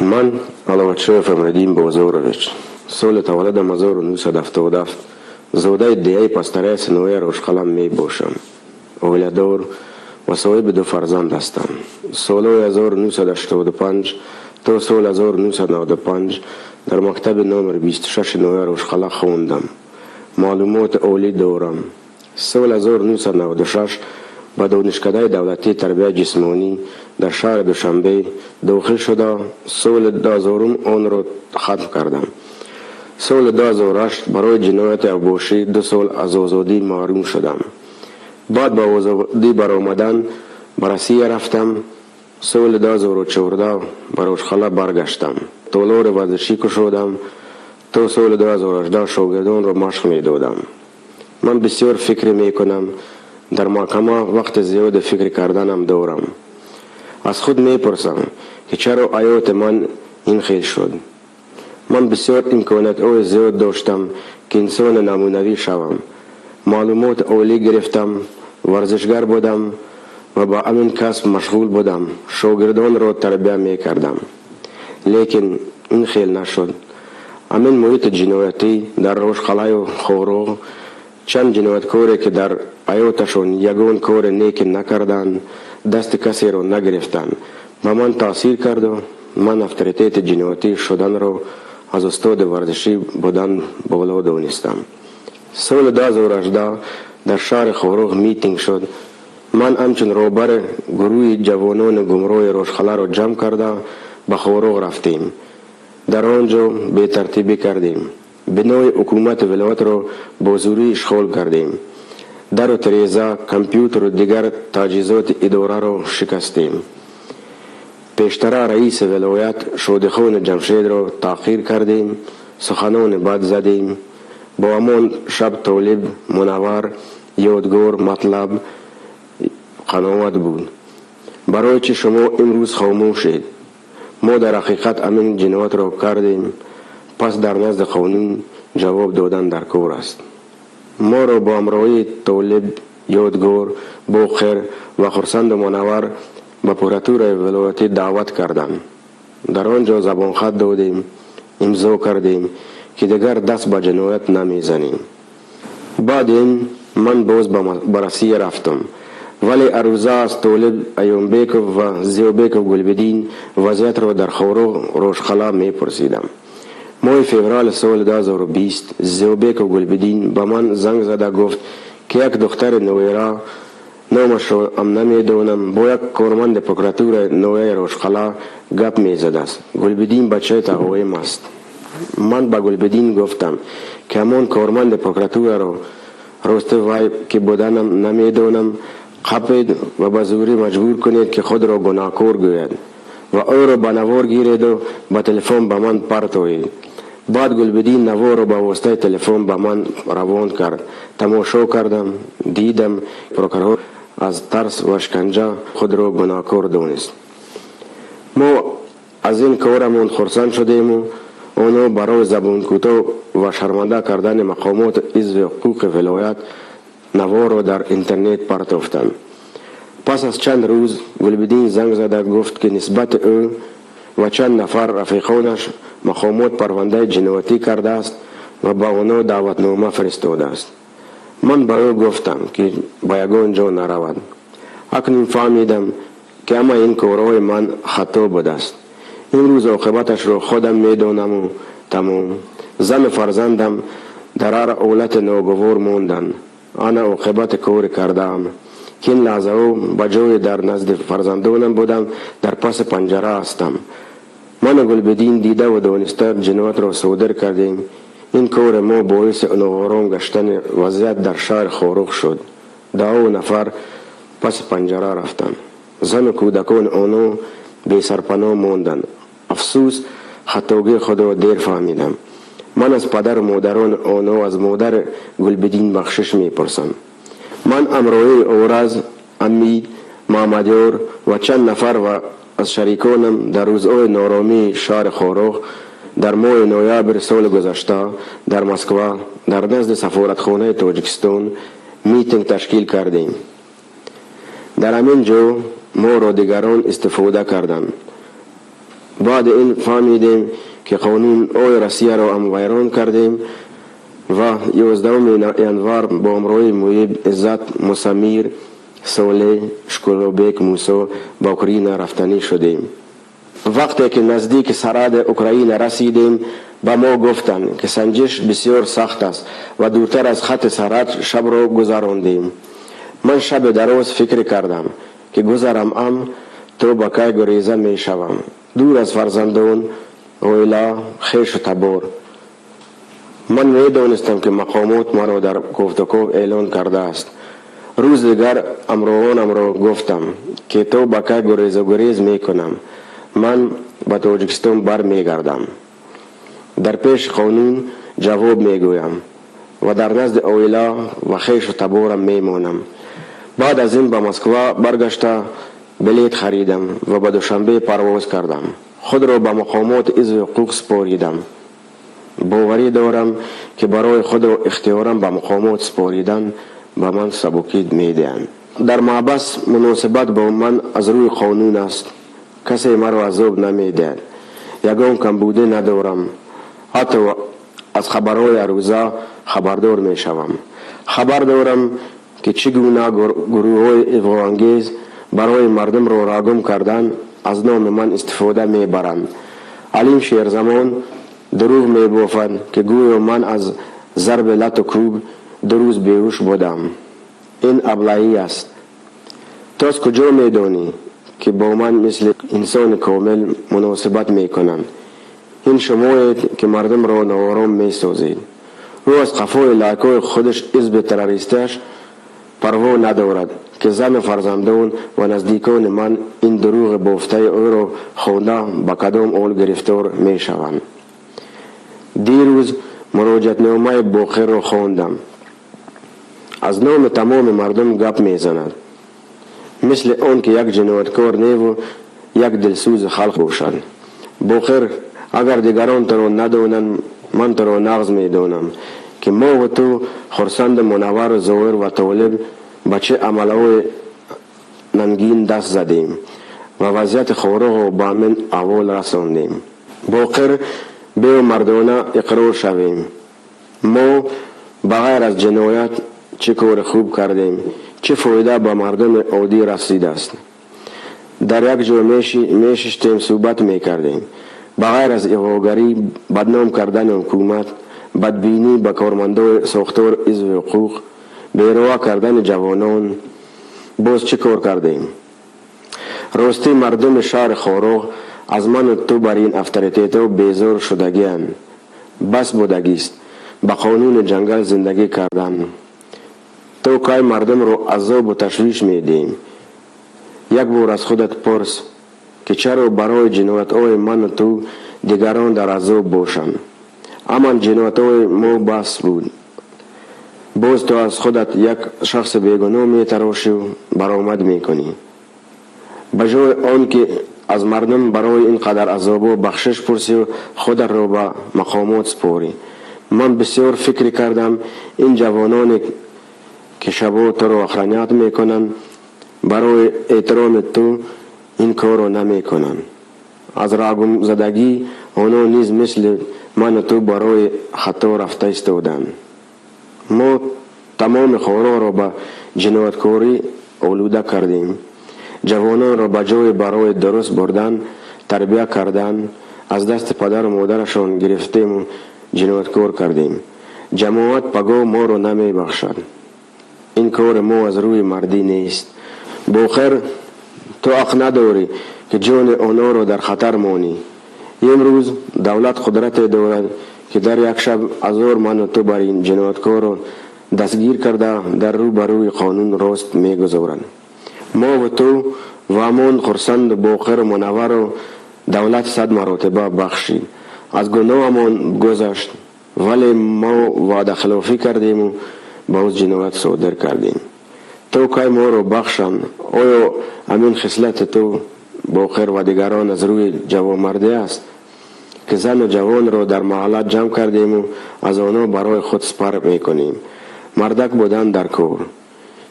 Ман Аловатшоев Амриддин Бозорович, соли таваллудам 1977, зодаи деҳаи Пастараи ноҳияи Рошқалам мебошам. Оиладор ва соҳиби ду фарзанд ҳастам. Солҳои 1985 то соли 1995 дар мактаби номер 26 ноҳияи Рошқала хондам. Маълумоти олӣ дорам. Соли 1996 ба Донишкадаи давлатии тарбияи ҷисмонӣ дар шаҳри Душанбе дохил шуда, соли 2000 онро хатм кардам. Соли 2008 барои ҷинояти авбошӣ 2 сол аз озодӣ маҳрум шудам. Баъд ба озодӣ баромадан ба Россия рафтам. Соли 2014 ба Рошқала баргаштам. Толори варзишӣ кушодам. То соли 2018 шогирдонро машқ медодам. Ман бисёр фикр мекунам. Дар маҳкама вақти зиёде фикр карданам дорам. Аз худ мепурсам, ки чаро ҳаёти ман ин хел шуд. Ман бисёр имкониятҳои зиёд доштам, ки инсони намунавӣ шавам. Маълумоти олӣ гирифтам, варзишгар будам ва ба ҳамин касб машғул будам, шогирдонро тарбия мекардам, лекин ин хел нашуд. Ҳамин муҳити ҷиноятӣ дар Рошқалаю Хоруғ, чанд ҷинояткоре, ки дар ҳаёташон ягон кори неки накарданд, дасти касеро нагирифтанд, ба ман таъсир карду ман авторитети ҷиноятӣ шуданро аз устоди варзишӣ будан боло донистам. Соли 2018 дар шаҳри Хоруғ митинг шуд. Ман ҳамчун роҳбари гурӯҳи ҷавонони гумроҳи Рошқаларо ҷамъ карда, ба Хоруғ рафтем. Дар он ҷо бетартибӣ кардем, бинои ҳукумати вилоятро бо зӯрӣ ишғол кардем, дару тиреза, компютеру дигар таҷҳизоти идораро шикастем. Пештара раиси вилоят Шодихони Ҷамшедро таҳқир кардем, суханони бад задем. Бо ҳамон шаб Толиб, Мунаввар, Ёдгор, Матлаб қаноат буд. Барои чӣ шумо имрӯз хомӯшед? Мо дар ҳақиқат ҳамин ҷиноятро кардем, пас дар назди қонун ҷавоб додан дар кор аст. Моро бо ҳамроҳии Толиб, Ёдгор, Боқир ва Хурсанду Мунаввар ба прокуратураи вилоятӣ даъват карданд. Дар он ҷо забонхат додем, имзо кардем, ки дигар даст ба ҷиноят намезанем. Баъд ин ман боз ба Россия рафтам, вале ҳаррӯза аз Толиб Аюмбеков ва Зиёбеков Гулбиддин вазъиятро дар Хоруғ, Рошқала мепурсидам. Моҳи феврали соли 2020 Зиёбеков Гулбиддин ба ман занг зада гуфт, ки як духтари ноира, номашро ҳам намедонам, бо як корманди прокуратураи ноҳияи Рошқала гап мезадааст. Гулбиддин бачаи тағоим аст. Ман ба Гулбиддин гуфтам, ки ҳамон корманди прокуратураро, рости вай ки буданам намедонам, қапед ва ба зӯрӣ маҷбур кунед, ки худро гунаҳкор гӯяд ва ӯро ба навор гиреду ба телефон ба ман партоед. Баъд Гулбиддин наворро ба воситаи телефон ба ман равон кард. Тамошо кардам, дидам, прокурор аз тарс ва шиканҷа худро гунаҳкор донист. Мо аз ин корамон хурсанд шудему онҳо барои забонкӯтоҳ ва шарманда кардани мақомоти ҳифзи ҳуқуқи вилоят наворро дар интернет партофтанд. Пас аз чанд рӯз Гулбиддин занг зада гуфт, ки нисбати ӯ ва чанд нафар рафиқонаш мақомот парвандаи ҷиноятӣ кардааст ва ба онҳо даъватнома фиристодааст. Ман ба ӯ гуфтам, ки ба ягон ҷо наравад. Акнун фаҳмидам, ки ҳамаи ин корҳои ман хато будааст. Имрӯз оқибаташро худам медонаму тамом. Зану фарзандам дар ҳар ҳолати ногувор монданд. Ана оқибати коре кардаам, ки ин лаҳзаҳо ба ҷои дар назди фарзандонам будам, дар паси панҷара ҳастам. Ману Гулбиддин дидаву дониста ҷиноятро содир кардем. Ин кори мо боиси ноором гаштани вазъият дар шаҳри Хоруғ шуд. Даҳо нафар паси панҷара рафтанд, зану кӯдакони онҳо бесарпаноҳ монданд. Афсӯс, хатогии худро дер фаҳмидам. Ман аз падару модарони онҳо, аз модари Гулбиддин бахшиш мепурсам. Ман ҳамроҳии Ораз, Амид, Маҳмадёр ва чанд нафар ва аз шариконам дар рӯзҳои нооромии шаҳри Хоруғ дар моҳи ноябри соли гузашта дар Москва дар назди сафоратхонаи Тоҷикистон митинг ташкил кардем. Дар ҳамин ҷо моро дигарон истифода карданд. Баъд ин фаҳмидем, ки қонунҳои Россияро ҳам вайрон кардем ва 11 январ бо ҳамроҳии Муҳиб, Иззат, Мусамир, Солеҳ, Шукуллобек, Мусо ба Украина рафтанӣ шудем. Вақте ки наздики сарҳади Украина расидем, ба мо гуфтанд, ки санҷиш бисёр сахт аст ва дуртар аз хати сарҳад шабро гузарондем. Ман шаби дароз фикр кардам, ки гузарам ам то ба кай гуреза мешавам, дур аз фарзандон, оила, хешу табор. Ман медонистам, ки мақомот маро дар кофтуков эълон кардааст. Рӯз дигар ҳамроҳонамро гуфтам, ки то ба кай гурезагурез мекунам, ман ба Тоҷикистон бармегардам, дар пеши қонун ҷавоб мегӯям ва дар назди оила ва хешу таборам мемонам. Баъд аз ин ба Москва баргашта, билет харидам ва ба Душанбе парвоз кардам. Худро ба мақомоти ҳифзи ҳуқуқ супоридам. Боварӣ дорам, ки барои худро ихтиёран ба мақомот супоридан ба ман сабукӣ медиҳанд. Дар маҳбас муносибат бо ман аз рӯи қонун аст. Касе маро азоб намедиҳад, ягон камбудӣ надорам. Ҳатто аз хабарҳои ҳаррӯза хабардор мешавам. Хабар дорам, ки чӣ гуна гурӯҳҳои иғвоангез барои мардумро рағум кардан аз номи ман истифода мебаранд. Алим Шерзамон дурӯғ мебофад, ки гӯё ман аз зарби лату кӯб 2 рӯз беҳуш будам. Ин аблаҳӣ аст. Ту аз куҷо медонӣ, ки бо ман мисли инсони комил муносибат мекунанд? Ин шумоед, ки мардумро ноором месозед. Ӯ аз қафои лайкҳои худаш, ҳизби террористиаш парво надорад, ки зану фарзандон ва наздикони ман ин дурӯғи бофтаи ӯро хонда ба кадом ҳол гирифтор мешаванд. Дирӯз муроҷиатномаи Боқирро хондам. Аз номи тамоми мардум гап мезанад, мисли он ки як ҷинояткор неву як дилсӯзи халқ бошад. Боқир, агар дигарон туро надонанд, ман туро нағз медонам, ки мову ту, Хурсанду Мунаввару Зоҳир ва Толиб ба чӣ амалҳои нангин даст задем ва вазъияти Хоруғро ба ҳамин аҳвол расондем. Боқир, биё мардона иқрор шавем: мо ба ғайр аз ҷиноят чӣ кори хуб кардем, чӣ фоида ба мардуми оддӣ расидааст? Дар як ҷой мешиштем, суҳбат мекардем. Ба ғайр аз иғвогарӣ, бадном кардани ҳукумат, бадбинӣ ба кормандои сохтори ҳифзи ҳуқуқ, бероҳа кардани ҷавонон, боз чӣ кор кардем? Ростӣ, мардуми шаҳри Хоруғ аз ману ту бар ин авторитетҳо безор шудагианд. Бас будагист ба қонуни ҷангал зиндагӣ кардан. То кай мардумро азобу ташвиш медиҳем? Як бор аз худат пурс, ки чаро барои ҷиноятҳои ману ту дигарон дар азоб бошанд? Аман ҷиноятҳои мо бас буд. Боз ту аз худат як шахси бегуноҳ метарошию баромад мекунӣ. Ба ҷои он ки аз мардум барои ин қадар азобҳо бахшиш пурсию худатро ба мақомот супорӣ. Ман бисёр фикр кардам: ин ҷавононе, ки шабо туро охранять мекунанд, барои эҳтироми ту ин корро намекунанд. Аз рағумзадагӣ онҳо низ мисли ману ту барои хато рафта истоданд. Мо тамоми Хоруғро ба ҷинояткорӣ олуда кардем. Ҷавононро ба ҷои барои дуруст бурдан, тарбия кардан, аз дасти падару модарашон гирифтему ҷинояткор кардем. Ҷамоат пагоҳ моро намебахшад. Ин кори мо аз рӯи мардӣ нест. Боқир, ту ҳақ надорӣ, ки ҷони онҳоро дар хатар монӣ. Имрӯз давлат қудрате дорад, ки дар як шаб ҳазор ману ту бар ин ҷинояткорро дастгир карда, дар рӯ ба рӯи қонун рост мегузоранд. Мову ту ва ҳамон Хурсанду Боқиру Мунаввару давлат сад маротиба бахшид, аз гуноҳамон гузашт, вале мо ваъдахилофӣ кардему боз ҷиноят содир кардем. То кай моро бахшанд? Оё ҳамин хислати ту, Боқир ва дигарон, аз рӯи ҷавонмардӣ аст, ки зану ҷавонро дар маҳалла ҷамъ кардему аз онҳо барои худ сипар мекунем? Мардак будан дар кор.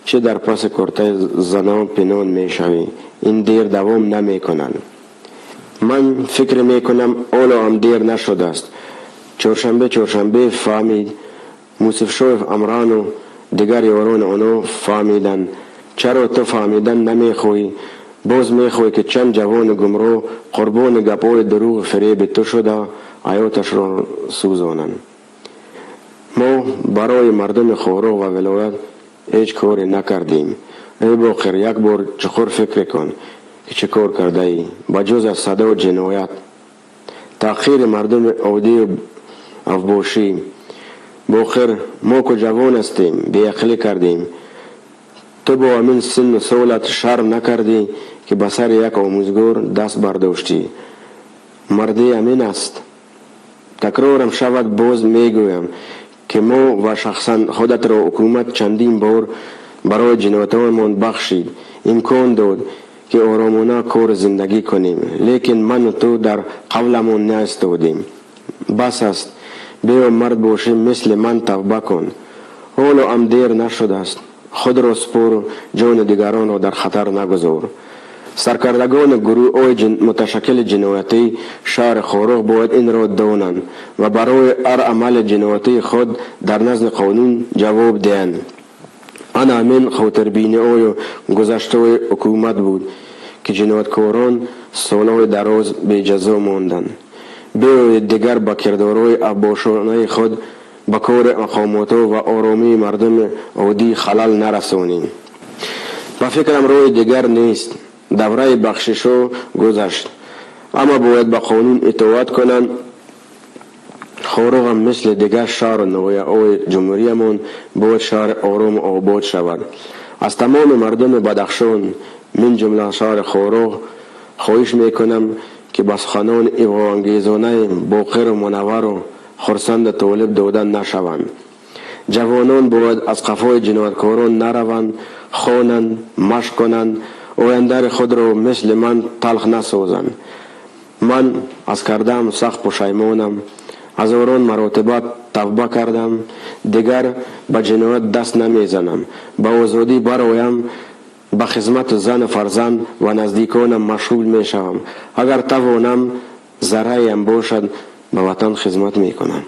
Чӣ дар паси куртаи занон пинон мешавӣ? Ин дер давом намекунад. Ман фикр мекунам, ҳоло ҳам дер нашудааст. Чоршанбе фаҳмид, Мусифшоев Амрану дигар ёрони онҳо фаҳмиданд. Чаро ту фаҳмидан намехоҳӣ? Боз мехоҳӣ, ки чанд ҷавони гумроҳ қурбони гапҳои дурӯғу фиреби ту шуда, ҳаёташро сӯзонанд. Мо барои мардуми Хоруғ ва вилоят ҳеҷ коре накардем. Эй Боқир, як бор чуқур фикр кун, ки чӣ кор кардаӣ, ба ҷуз аз садо ҷиноят, таҳқири мардуми оддию авбошӣ. Боқир, мо ку ҷавон ҳастем, беақлӣ кардем. Ту бо ҳамин синну солат шарм накардӣ, ки ба сари як омӯзгор даст бардоштӣ. Мардӣ ҳамин аст? Такрорам шавад, боз мегӯям, ки мо ва шахсан худатро ҳукумат чандин бор барои ҷиноятҳоямон бахшид, имкон дод, ки оромона кору зиндагӣ кунем, лекин ману ту дар қавламон наистодем. Бас аст. Биё, мард бошӣ, мисли ман тавба кун. Ҳоло ҳам дер нашудааст. Худро супору ҷони дигаронро дар хатар нагузор. Саркардагони гурӯҳҳои муташаккили ҷиноятӣ шаҳри Хоруғ бояд инро донанд ва барои ҳар амали ҷиноятии худ дар назди қонун ҷавоб диҳанд. Ана ҳамин хотирбиниҳою гузаштҳои ҳукумат буд, ки ҷинояткорон солҳои дароз беҷазо монданд. Биёед, дигар ба кирдорҳои авбошонаи худ ба кори мақомотҳо ва оромии мардуми оддӣ халал нарасонем. Ба фикрам, роҳи дигар нест. Давраи бахшишҳо гузашт. Ҳама бояд ба қонун итоат кунанд. Хоруғам мисли дигар шаҳру ноҳияҳои ҷумҳуриямон бояд шаҳри орому обод шавад. Аз тамоми мардуми Бадахшон, мин ҷумла шаҳри Хоруғ, хоҳиш мекунам, ки ба суханони иғвоангезонаи Боқиру Мунаввару Хурсанду Толиб дода нашаванд. Ҷавонон бояд аз қафои ҷинояткорон нараванд, хонанд, машқ кунанд, ояндари худро мисли ман талх насозанд. Ман аз кардаам сахт пушаймонам, ҳазорон маротиба тавба кардам, дигар ба ҷиноят даст намезанам. Ба озодӣ бароям, ба хизмату зану фарзанд ва наздиконам машғул мешавам. Агар тавонам, зарраеам бошад, ба ватан хизмат мекунам.